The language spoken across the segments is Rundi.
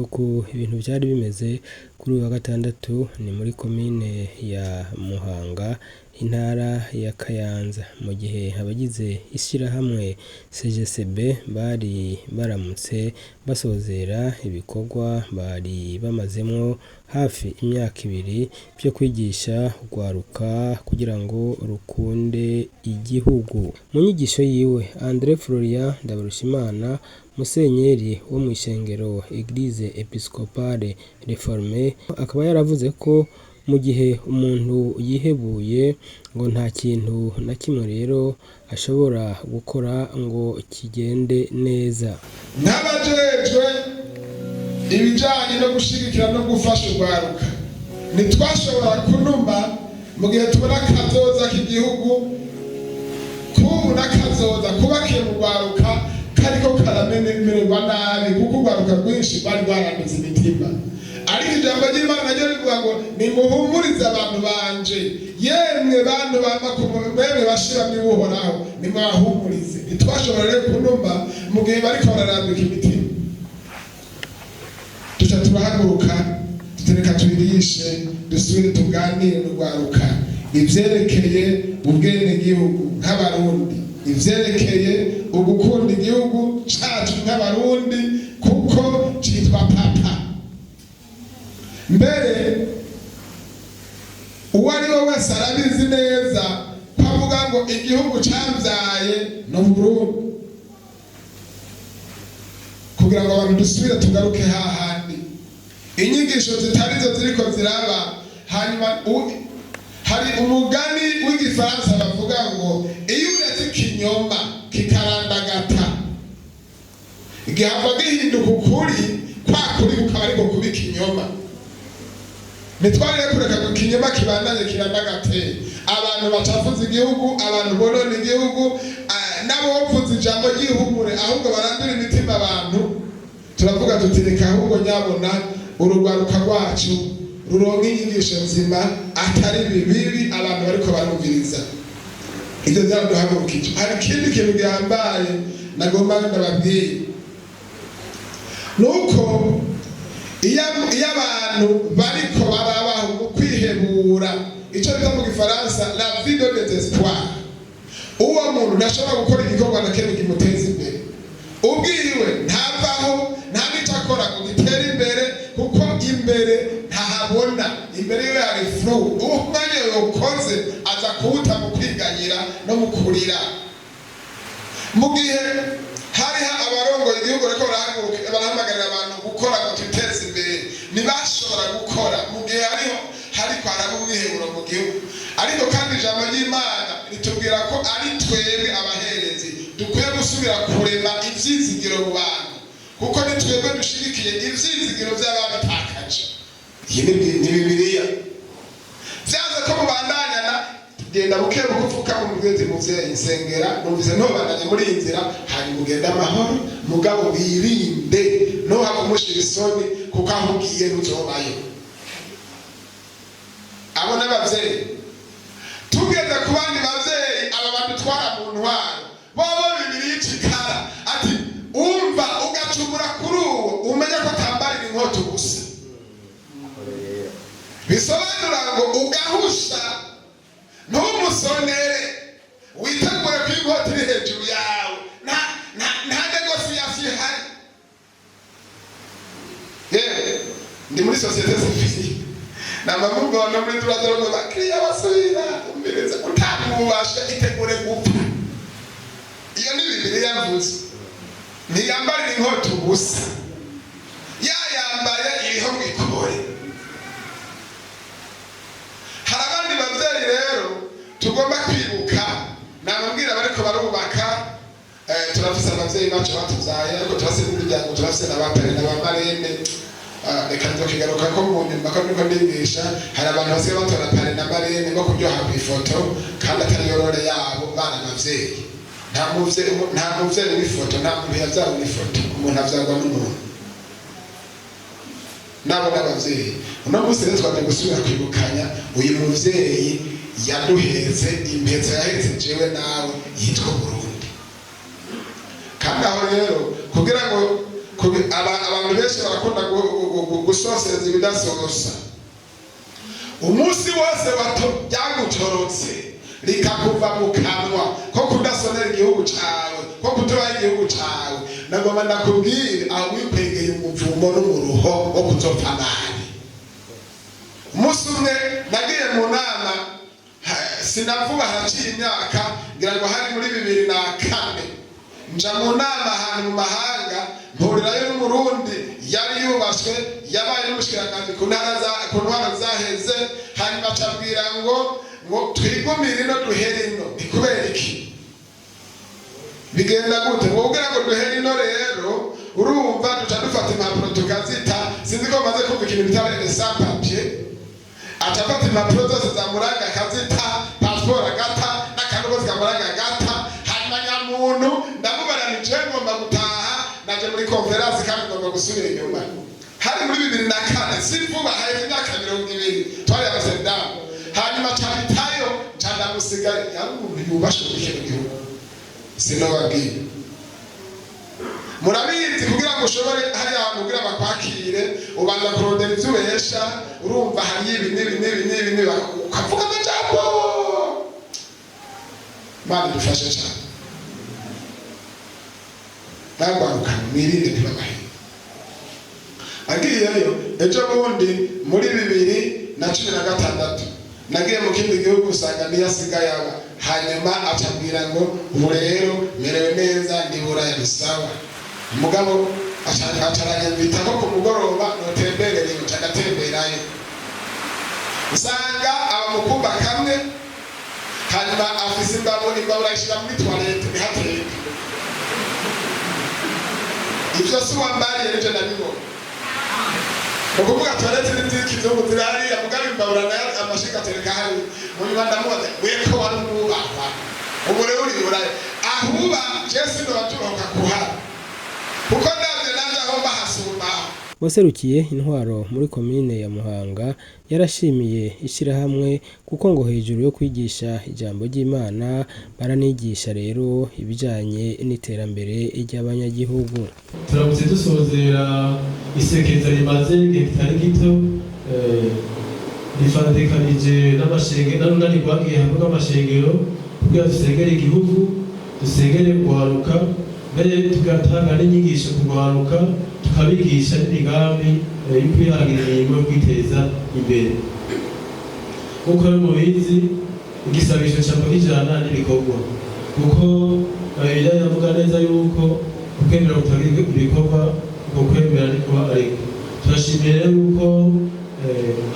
Nuko ibintu vyari bimeze kuri uyu wa gatandatu ni muri komine ya Muhanga, intara ya Kayanza, mu gihe abagize ishirahamwe CGCB bari baramutse basozera ibikorwa bari bamazemwo hafi imyaka 2 vyo kwigisha urwaruka kugira ngo rukunde igihugu. Mu nyigisho yiwe, André Florian Ndabarushimana, musenyeri wo mw'ishengero Eglise Episcopale Reformée, akaba yaravuze ko mu gihe umuntu yihebuye ngo nta kintu na kimwe rero ashobora gukora ngo kigende neza. Nk'abajejwe ibijanye no gushigikira no gufasha urwaruka, ntitwashobora kunuma mu gihe tubona akazoza k'igihugu kubu n'akazoza kubakiye mu rwaruka kariko karamererwa nabi, kuko urwaruka rwinshi rwari rwaranduza imitima. Ariko ijambo ry'Imana naryo rivuga ngo: "Nimuhumurize abantu banje, yemwe bantu bamakumemwe bashiramye Uhoraho, nimwahumurize." Ntitwashobora rero kunuma mu gihe bariko bararambika imitima. Tuca turahaguruka, tutereka twigishe, dusubire tuganire n'urwaruka ivyerekeye ubwenegihugu nk'Abarundi, ivyerekeye ugukunda igihugu cacu nk'Abarundi, kuko citwa papa. Mbere uwo ari we wese arabizi neza ko avuga ngo igihugu camvyaye ni Uburundi. Kugira ngo abantu dusubire tugaruke hahandi inyigisho zitari zo ziriko ziraba. Hanyuma hari umugani w'Igifaransa bavuga ngo: "Iyo uretse ikinyoma kikarandagata, gihava gihinduka ukuri, kwa kuri kukaba ariko kuba ikinyoma." Ntitwarire kureka ngo ikinyoma kibandanye kirandagate, abantu bacafuza igihugu, abantu bonona igihugu, n'abopfuza ijambo ry'ihumure, ahubwo barandura imitima abantu. Turavuga tuti: "Reka ahubwo nyabona urugwaruka rwacu ruronka inyigisho nzima, atari bibi abantu bariko barumviriza." Ibyo byaraduhagurukije. Hari ikindi kintu gihambaye nagomba ndababwira, nuko iyo abantu bariko barabaho mu kwihebura, icyo bita mu Gifaransa la vie de désespoir, uwo muntu ntashobora gukora igikorwa na kimwe kimuteza imbere. Ubwiwe ntavaho, nta n'icyo akora ngo gitere imbere, kuko imbere ntahabona, imbere yiwe hari flou. Uwo mwanya yawukoze aza kuwuta mu kwiganyira no mu kurira. Mu gihe hariho abarongoye igihugu bariko barahaguruka, barahamagarira abantu gukora ngo twiteze imbere, ntibashobora gukora mu gihe hariho hariko haraba umwiheburo mu gihugu. Ariko kandi ijambo ry'Imana ritubwira ko ari twebwe abaherezi dukwiye gusubira kurema ivyizigiro mu bantu, kuko ni twebwe dushigikiye ivyizigiro vy'ababitakaje. Iyi ni Bibiliya. Vyanze ko mubandanyana, genda buke buke, upfuka mu mubwezi: "Muvyeyi, nsengera, numvise ntobandanye muri iyi nzira." Hanyuma ugende amahoro, mugabo wirinde ntuhave umushira isoni, kuko aho ugiye ntuzobayo. Abo n'abavyeyi. Tugeze ku bandi bavyeyi, aba badutwara mu ntwaro bobo, bibiri y'ikikara ati: "Umva, ugacumura kuri uwo, umenye ko atambarira inkota gusa." Bisobanura ngo ugahusha ntumusonere, witegure ko inkota iri hejuru yawe. Nta négociation ihari. Yewe, ndi muri société civile, nama mubona muri turaza bakiriya basubira umviriza, utamubasha itegure gupfa. Iyo ni Bibiliya yavuze. Ntiyambarira inkota ubusa, yayambaye iriho ngo ikore. Hari abandi bavyeyi rero tugomba kwibuka. Nababwira bariko barubaka, turafise abavyeyi bacu batuvyaye, ariko turafise n'imiryango, turafise na ba parrain na ba marraine. Reka nzokigaruka ko mu nyuma, ko niko ndigisha. Hari abantu basigaye batora parrain na marraine bo kuryoha kw'ifoto, kandi atari yorore yabo bana. Abavyeyi, nta muvyeyi w'ifoto, nta muntu yavyawe n'ifoto. Umuntu avyagwa n'umuntu. Nabo n'abavyeyi. Uno munsi rero twaje gusubira kwibukanya uyu muvyeyi yaduhetse, impetso yahetse jewe nawe yitwa Burundi. Kandi aho rero kugira ngo Abantu benshi barakunda gusosereza ibidasosa. Umunsi wose ryagutorotse rikakuva mu kanwa ko kudasonera igihugu cawe, ko kutubaha igihugu cawe, nagomba ndakubwire, aho wikwegeye umuvumo n'umuruho wo kuzopfa nabi. Umunsi umwe nagiye mu nama, sinavuba, haraciye imyaka, ngira ngo hari muri 2004, nja mu nama ahantu mu mahanga, mpurirayo n'Umurundi yari yubashwe, yabaye n'umushikiranganji ku ntara ku ntwaro zaheze. Hanyuma acabwira ngo twigumire ino, duhere ino. Ni kubera iki? Bigenda gute? Ngo kugira ngo duhere ino rero, urumva duca dufata impapuro tukazita. Sinzi ko maze kumva ikintu bita les sans papier. Aca afata impapuro zose zamuranga akazita, pasiporo agata, n'akantu kose kamuranga agata. Hanyuma nyamuntu ndamubara nti: "Jewe ngomba gutaha, naje muri conférence kandi ngomba gusubira inyuma." Hari muri 2004, si vuba, haheze imyaka 20. Twari Amsterdam. Hanyuma cabitayo, nca ndamusiga. Yari umuntu yubashe muri kino gihugu, sinobabwiye. Murabizi, kugira ngo ushobore hariya hantu, kugira bakwakire, ubanza kurondera ivyo ubesha. Urumva hariyo ibi n'ibi n'ibi n'ibi n'ibi, ukavuga amajambo. Imana idufashe cyane. Nagwaruka, mwirinde, ntibabahe. Agiyeyo ejo bundi muri 2016, nagiye mu kindi gihugu, usanga niyo asigaye aba. Hanyuma acabwira ngo: "Ubu rero merewe neza, ndi Buraya, ni sawa." Umugabo acaranyambita ko ku mugoroba notemberere, nca ndatemberayo, usanga aba mu kumba kamwe. Hanyuma afise imbabura, imbabura ayishira muri toilette, nihateka. Ivyo si wambariye, nivyo nabibona. Ni ukuvuga toilette n'iz'ikizungu ziri hariya, mugabo imbabura nayo amashiga atereka hariya. Munyuma ndamubaza: "We ko wari umwubahwa, ubu rero uri Buraya ahuba?" Je sinoba turoka kuhaba, kuko ndavye nanje aho mbahasumbaho. Waserukiye intwaro muri komine ya Muhanga yarashimiye ishyirahamwe, kuko ngo hejuru yo kwigisha ijambo ry'Imana, baranigisha rero ibijanye n'iterambere ry'abanyagihugu. Turamutse dusozera isekeza rimaze igihe kitari gito, rifatikanije n'amashengero n'urunani rwagiye hamwe rw'amashengero kugira dusengere igihugu, dusengere urwaruka, mbere tugatanga n'inyigisho ku rwaruka, tukabigisha n'imigambi yo kwihangira imirimo yo kwiteza imbere. Nk'uko rero mubizi, igisabisho cyangwa kijana n'ibikorwa, kuko Bibiliya iravuga neza yuko ukwemera kutagira ibikorwa, uko kwemera niko ariko. Turashimiye rero yuko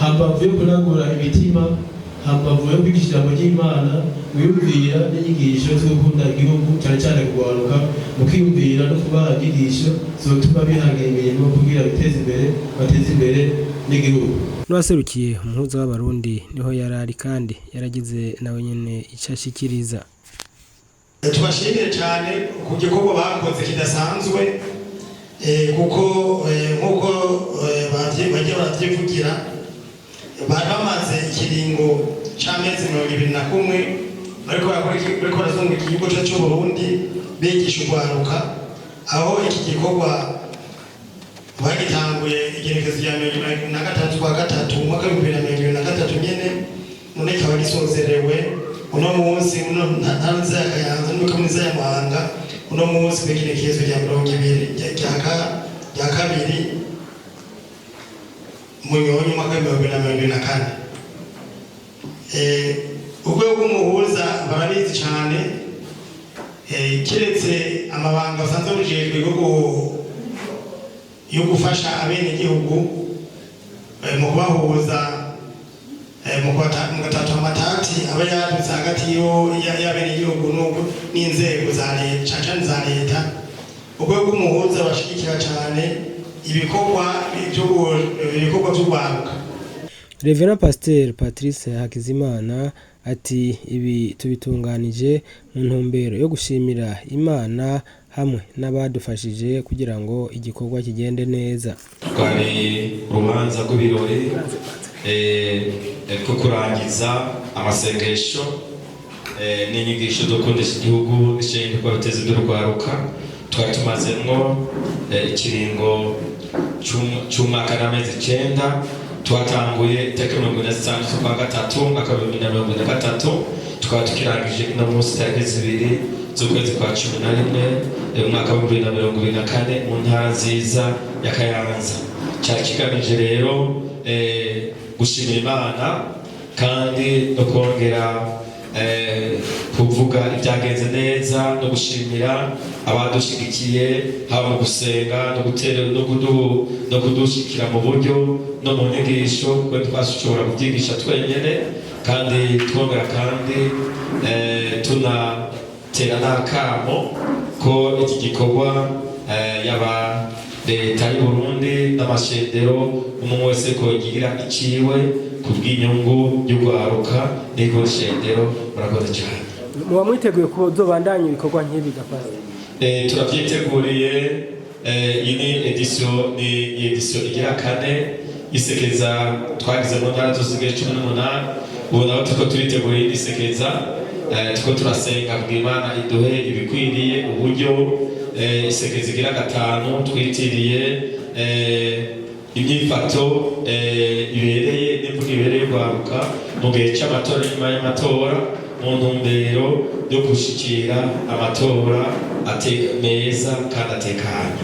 hambavu yo kunagura imitima, hambavu yo kwigisha ijambo ry'Imana, wiyumvira n'inyigisho zo gukunda igihugu, cyane cyane kurwaruka, mukiyumvira no kubaha inyigisho zotuma bihangira imirimo kugira biteze imbere, bateze imbere n'igihugu. N'uwaserukiye umuhuza w'Abarundi niho yari ari, kandi yaragize nawe nyene ico ashikiriza. Tubashimire cyane ku gikorwa bakoze kidasanzwe, kuko nk'uko bagiye baravyivugira, bari bamaze ikiringo c'amezi 21 bariko barakora bariko barazunguka igihugu cyacu c'Uburundi bigisha urwaruka, aho iki gikorwa bagitanguye igenekerezo rya 23 kwa gatatu umwaka w'2023 nyene, none kikaba gisozerewe uno munsi uno ntara nziza ya Kayanza muri kaminuza ya Muhanga, uno munsi kw'igenekerezo rya 20 rya kabiri Munyonyo umwaka w'2024. Urwego rw'umuhuza barabizi cyane, kiretse amabanga basanzwe bujejwe yo gufasha abenegihugu mu kubahuza, mu gutatura amatati aba yadutse hagati y'abenegihugu n'inzego za leta, cane cane za leta. Urwego rw'umuhuza bashigikira cane ibikorwa vy'urwaruka. Reverend Pasteur Patrice Hakizimana ati: "Ibi tubitunganije mu ntumbero yo gushimira Imana hamwe n'abadufashije kugira ngo igikorwa kigende neza." Twari urubanza rw'ibirori rwo kurangiza amasengesho n'inyigisho zo gukundisha igihugu n'ishinga ko biteza imbere urwaruka. Twari tumazemwo ikiringo c'umwaka n'amezi 9. Twatanguye itariki 45 z'ukwa gatatu, umwaka wa 2023, tukaba tukirangije uno munsi tariki 2 z'ukwezi kwa 11, umwaka wa 2024, mu ntara nziza ya Kayanza. Cyari kigamije rero gushimira Imana kandi no kongera kuvuga ibyagenze neza no gushimira abadushigikiye, haba mu gusenga no gutera no kudushikira mu buryo no mu nyigisho, kuko twashobora kubyigisha twenyene. Kandi twongera kandi tunatera n'akamo ko iki gikorwa yaba leta y'u Burundi n'amashengero, umwe wese kogira iciwe ku bw'inyungu y'urwaruka n'iryo shengero. Murakoze cyane. Muba mwiteguye kuzobandanya ibikorwa nk'ibi gapasi? Turavyiteguriye. Iyi ni édition, ni édition igira kane isekeza twagize mu ntara zose zigera 18. Ubu naho turiko turitegura iyindi sekeza. Turiko turasenga kugira Imana iduhe ibikwiriye uburyo. Isekeza igira gatanu twitiriye imyifato ibereye n'imvugo ibereye urwaruka mu gihe c'amatora, nyuma y'amatora, mu ntumbero yo gushikira amatora meza kandi atekanye.